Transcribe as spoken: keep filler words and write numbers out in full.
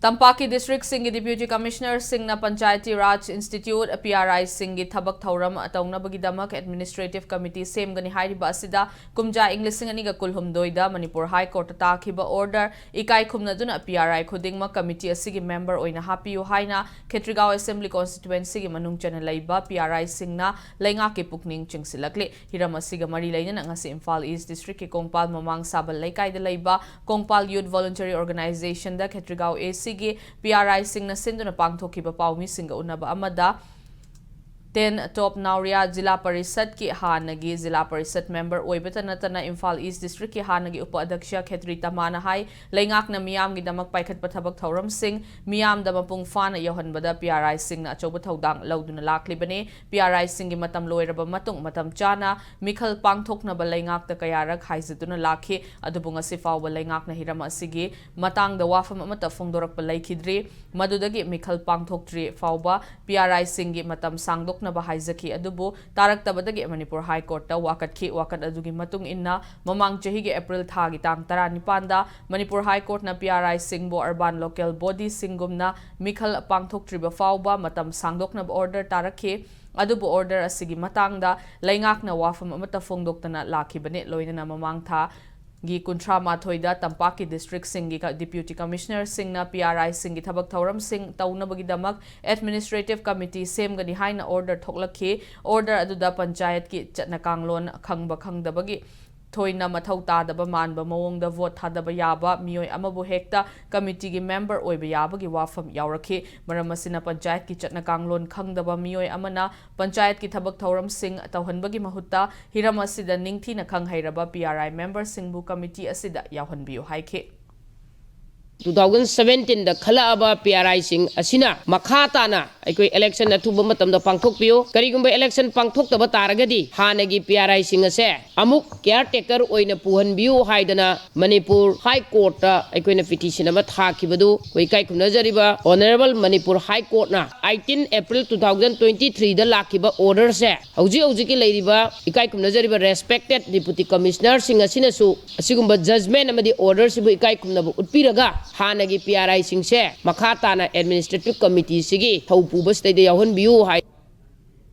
ꯇꯝꯄꯥꯛꯀꯤ ꯗꯤꯁꯇ꯭ꯔꯤꯛꯁꯤꯡꯒꯤ ꯗꯤꯄ꯭ꯌꯨꯇꯤ ꯀꯃꯤꯁꯅꯔꯁꯤꯡꯅ ꯄꯟꯆꯥꯌꯇꯤ ꯔꯥꯖ institute, P R ꯑꯥꯏꯁꯤꯡꯒꯤ ꯊꯕꯛ ꯊꯧꯔꯝ ꯇꯧꯅꯕꯒꯤꯗꯃꯛ ꯑꯦꯗꯃꯤꯅꯤꯁꯇ꯭ꯔꯦꯇꯤꯚ ꯀꯃꯤꯇꯤ ꯁꯦꯝꯒꯅꯤ ꯍꯥꯏꯔꯤꯕ ꯑꯁꯤꯗ ꯀꯨꯝꯖꯥ ꯏꯪ ꯂꯤꯁꯤꯡ ꯑꯅꯤꯒ ꯀꯨꯟꯍꯨꯝꯗꯣꯏꯗ ꯃꯅꯤꯄꯨꯔ ꯍꯥꯏ ꯀꯣꯔꯠꯇ ꯇꯥꯈꯤꯕ ꯑꯣꯔꯗꯔ ꯏꯀꯥꯏ ꯈꯨꯝꯅꯗꯨꯅ ꯄꯤ ꯑꯥꯔ ꯑꯥꯏ ꯈꯨꯗꯤꯡꯃꯛ ꯀꯃꯤꯇꯤ ꯑꯁꯤꯒꯤ ꯃꯦꯝꯕꯔ ꯑꯣꯏꯅ ꯍꯥꯞꯄꯤꯌꯨ ꯍꯥꯏꯅ ꯈꯦꯇ꯭ꯔꯤꯒꯥꯎ ꯑꯦꯁꯦꯝꯕ꯭ꯂꯤ ꯀꯣꯟꯁꯇꯤꯇ꯭ꯌꯨꯑꯦꯟꯁꯤꯒꯤ ꯃꯅꯨꯡ ꯆꯟꯅ ꯂꯩꯕ ꯄꯤ ꯑꯥꯔ ꯑꯥꯏꯁꯤꯡꯅ ꯂꯩꯉꯥꯛꯀꯤ ꯄꯨꯛꯅꯤꯡ ꯆꯤꯡꯁꯤꯜꯂꯛꯂꯤ꯫ ꯍꯤꯔꯝ ꯑꯁꯤꯒ ꯃꯔꯤ ꯂꯩꯅꯅ ꯉꯁꯤ ꯏꯝꯐꯥꯜ ꯏꯁ ꯗꯤꯁꯇ꯭ꯔꯤꯛꯀꯤ ꯀꯣꯡꯄꯥꯜ ꯃꯃꯥꯡ ꯁꯥꯕꯜ ꯂꯩꯀꯥꯏꯗ ꯂꯩꯕ ꯀꯣꯡꯄꯥꯜ ꯌꯨꯠ ꯚꯣꯂꯨꯟꯇꯔꯤ ꯑꯣꯔꯒꯅꯥꯏꯖꯦꯁꯟꯗ ꯈꯦꯇ꯭ꯔꯤꯒꯥꯎ ꯑꯦ ꯁꯤꯒꯤ ꯄꯤ ꯑꯥꯔ ꯑꯥꯏꯁꯤꯡꯅ ꯁꯤꯟꯗꯨꯅ ꯄꯥꯡꯊꯣꯛꯈꯤꯕ ꯄꯥꯎꯃꯤꯁꯤꯡꯒ ꯎꯅꯕ ꯑꯃꯗ ꯇꯦꯟ ꯇꯣꯞ ꯅꯥꯎꯔꯤꯌꯥ ꯖꯤꯂꯥ ꯄꯔꯤꯁꯠꯀꯤ ꯍꯥꯟꯅꯒꯤ ꯖꯤꯂꯥ ꯄꯔꯤꯁꯠ ꯃꯦꯝꯕꯔ ꯑꯣꯏꯕꯇ ꯅꯠꯇꯅ ꯏꯝꯐꯥꯜ ꯏꯁ ꯗꯤꯁꯇ꯭ꯔꯤꯛꯀꯤ ꯍꯥꯟꯅꯒꯤ ꯎꯄ ꯑꯗ꯭ꯌꯛꯁ ꯈꯦꯇ꯭ꯔꯤ ꯇꯃꯥꯅ ꯍꯥꯏ, ꯂꯩꯉꯥꯛꯅ ꯃꯤꯌꯥꯝꯒꯤꯗꯃꯛ ꯄꯥꯏꯈꯠꯄ ꯊꯕꯛ ꯊꯧꯔꯝꯁꯤꯡ ꯃꯤꯌꯥꯝꯗ ꯃꯄꯨꯡ ꯐꯥꯅ ꯌꯧꯍꯟꯕꯗ ꯄꯤ ꯑꯥꯔ ꯑꯥꯏꯁꯤꯡꯅ ꯑꯆꯧꯕ ꯊꯧꯗꯥꯡ ꯂꯧꯗꯨꯅ ꯂꯥꯛꯂꯤꯕꯅꯤ꯫ ꯄꯤ ꯑꯥꯔ ꯑꯥꯏꯁꯤꯡꯒꯤ ꯃꯇꯝ ꯂꯣꯏꯔꯕ ꯃꯇꯨꯡ ꯃꯇꯝ ꯆꯥꯅ ꯃꯤꯈꯜ ꯄꯥꯡꯊꯣꯛꯅꯕ ꯂꯩꯉꯥꯛꯇ ꯀꯌꯥꯔꯛ ꯍꯥꯏꯖꯗꯨꯅ ꯂꯥꯛꯈꯤ, ꯑꯗꯨꯕꯨ ꯉꯁꯤ ꯐꯥꯎꯕ ꯂꯩꯉꯥꯛꯅ ꯍꯤꯔꯝ ꯑꯁꯤꯒꯤ ꯃꯇꯥꯡꯗ ꯋꯥꯐꯝ ꯑꯃꯠꯇ ꯐꯣꯡꯗꯣꯔꯛꯄ ꯂꯩꯈꯤꯗ꯭ꯔꯤ꯫ ꯃꯗꯨꯗꯒꯤ ꯃꯤꯈꯜ ꯄꯥꯡꯊꯣꯛꯇ꯭ꯔꯤ ꯐꯥꯎꯕ ꯄꯤ ꯑꯥꯔ ꯑꯥꯏꯁꯤꯡꯒꯤ ꯃꯇꯝ ꯁꯥꯡꯗꯣꯛꯅꯕ ꯍꯥꯏꯖꯈꯤ, ꯑꯗꯨꯕꯨ ꯇꯥꯔꯛꯇꯕꯗꯒꯤ ꯃꯅꯤꯄꯨꯔ ꯍꯥꯏ ꯀꯣꯔꯠꯇ ꯋꯥꯀꯠꯈꯤ꯫ ꯋꯥꯀꯠ ꯑꯗꯨꯒꯤ ꯃꯇꯨꯡ ꯏꯟꯅ ꯃꯃꯥꯡ ꯆꯍꯤꯒꯤ ꯑꯦꯄ꯭ꯔꯤꯜ ꯊꯥꯒꯤ ꯇꯥꯡ ꯇꯔꯥꯅꯤꯄꯥꯟꯗ ꯃꯅꯤꯄꯨꯔ ꯍꯥꯏ ꯀꯣꯔꯠꯅ ꯄꯤ ꯑꯥꯔ ꯑꯥꯏꯁꯤꯡꯕꯨ ꯑꯔꯕꯥꯟ ꯂꯣꯀꯦꯜ ꯕꯣꯗꯤꯁꯤꯡꯒꯨꯝꯅ ꯃꯤꯈꯜ ꯄꯥꯡꯊꯣꯛꯇ꯭ꯔꯤꯕ ꯐꯥꯎꯕ ꯃꯇꯝ ꯁꯥꯡꯗꯣꯛꯅꯕ ꯑꯣꯔꯗꯔ ꯇꯥꯔꯛꯈꯤ꯫ ꯑꯗꯨꯕꯨ ꯑꯣꯔꯗꯔ ꯑꯁꯤꯒꯤ ꯃꯇꯥꯡꯗ ꯂꯩꯉꯥꯛꯅ ꯋꯥꯐꯝ ꯑꯃꯠꯇ ꯐꯣꯡꯗꯣꯛꯇꯅ ꯂꯥꯛꯈꯤꯕꯅꯤ꯫ ꯂꯣꯏꯅꯅ ꯃꯃꯥꯡ ꯊꯥꯒꯤ ꯀꯨꯟꯊ꯭ꯔꯥ ꯃꯥꯊꯣꯏꯗ ꯇꯝꯄꯥꯛꯀꯤ ꯗꯤꯁꯇ꯭ꯔꯤꯛꯁꯤꯡꯒꯤ ꯀ-, ꯗꯤꯄ꯭ꯌꯨꯇꯤ ꯀꯃꯤꯁꯅꯔꯁꯤꯡꯅ ꯄꯤ ꯑꯥꯔ ꯑꯥꯏꯁꯤꯡꯒꯤ ꯊꯕꯛ ꯊꯧꯔꯝꯁꯤꯡ ꯇꯧꯅꯕꯒꯤꯗꯃꯛ ꯑꯦꯗꯃꯤꯅꯤꯁꯇ꯭ꯔꯦꯇꯤꯚ ꯀꯃꯤꯇꯤ ꯁꯦꯝꯒꯅꯤ ꯍꯥꯏꯅ ꯑꯣꯔꯗꯔ ꯊꯣꯛꯂꯛꯈꯤ꯫ ꯑꯣꯔꯗꯔ ꯑꯗꯨꯗ ꯄꯟꯆꯥꯌꯠꯀꯤ ꯆꯠꯅ ꯀꯥꯡꯂꯣꯟ ꯈꯪꯕ ꯈꯪꯗꯕꯒꯤ ꯊꯣꯏꯅ ꯃꯊꯧ ꯇꯥꯗꯕ ꯃꯥꯟꯕ ꯃꯑꯣꯡꯗ ꯚꯣꯠ ꯊꯥꯗꯕ ꯌꯥꯕ ꯃꯤꯑꯣꯏ ꯑꯃꯕꯨ ꯍꯦꯛꯇ ꯀꯃꯤꯇꯤꯒꯤ ꯃꯦꯝꯕꯔ ꯑꯣꯏꯕ ꯌꯥꯕꯒꯤ ꯋꯥꯐꯝ ꯌꯥꯎꯔꯛꯈꯤ꯫ ꯃꯔꯝ ꯑꯁꯤꯅ ꯄꯟꯆꯥꯌꯠꯀꯤ ꯆꯠꯅ ꯀꯥꯡꯂꯣꯟ ꯈꯪꯗꯕ ꯃꯤꯑꯣꯏ ꯑꯃꯅ ꯄꯟꯆꯥꯌꯠꯀꯤ ꯊꯕꯛ ꯊꯧꯔꯝꯁꯤꯡ ꯇꯧꯍꯟꯕꯒꯤ ꯃꯍꯨꯠꯇ ꯍꯤꯔꯝ ꯑꯁꯤꯗ ꯅꯤꯡꯊꯤꯅ ꯈꯪ ꯍꯩꯔꯕ ꯄꯤ ꯑꯥꯔ ꯑꯥꯏ ꯃꯦꯝꯕꯔꯁꯤꯡꯕꯨ ꯀꯃꯤꯇꯤ ꯑꯁꯤꯗ ꯌꯥꯎꯍꯟꯕꯤꯌꯨ ꯍꯥꯏꯈꯤ꯫ Two thousand seventeenꯗ ꯈꯜꯂꯛꯑꯕ ꯄꯤ ꯑꯥꯔ ꯑꯥꯏꯁꯤꯡ ꯑꯁꯤꯅ ꯃꯈꯥ ꯇꯥꯅ ꯑꯩꯈꯣꯏ election ꯑꯊꯨꯕ ꯃꯇꯝꯗ ꯄꯥꯡꯊꯣꯛꯄꯤꯌꯨ꯫ ꯀꯔꯤꯒꯨꯝꯕ election ꯄꯥꯡꯊꯣꯛꯇꯕ ꯇꯥꯔꯒꯗꯤ ꯍꯥꯟꯅꯒꯤ P R I ꯁꯤꯡ ꯑꯁꯦ ꯑꯃꯨꯛ caretaker ꯑꯣꯏꯅ ꯄꯨꯍꯟꯕꯤꯌꯨ ꯍꯥꯏꯗꯅ ꯃꯅꯤꯄꯨꯔ High Courtꯇ ꯑꯩꯈꯣꯏꯅ petition ꯑꯃ ꯊꯥꯈꯤꯕꯗꯨ ꯑꯩꯈꯣꯏ ꯏꯀꯥꯏ ꯈꯨꯝꯅꯖꯔꯤꯕ Honourable Manipur High Courtꯅ eighteen April two thousand twenty threeꯗ ꯂꯥꯛꯈꯤꯕ orderꯁꯦ ꯍꯧꯖꯤꯛ ꯍꯧꯖꯤꯛꯀꯤ ꯂꯩꯔꯤꯕ ꯏꯀꯥꯏ ꯈꯨꯝꯅꯖꯔꯤꯕ respected Deputy Commissionerꯁꯤꯡ ꯑꯁꯤꯅꯁꯨ ꯑꯁꯤꯒꯨꯝꯕ judgement ꯑꯃꯗꯤ orderꯁꯤꯕꯨ ꯏꯀꯥꯏ ꯈꯨꯝꯅꯕ ꯎꯠꯄꯤꯔꯒ ꯍꯥꯟꯅꯒꯤ P R Iꯁꯤꯡꯁꯦ ꯃꯈꯥ ꯇꯥꯅ Administrative Committeeꯁꯤꯒꯤ ꯊꯧ ꯄꯨꯕꯁꯤꯗꯩꯗ ꯌꯥꯎꯍꯟꯕꯤꯌꯨ ꯍꯥꯏ꯫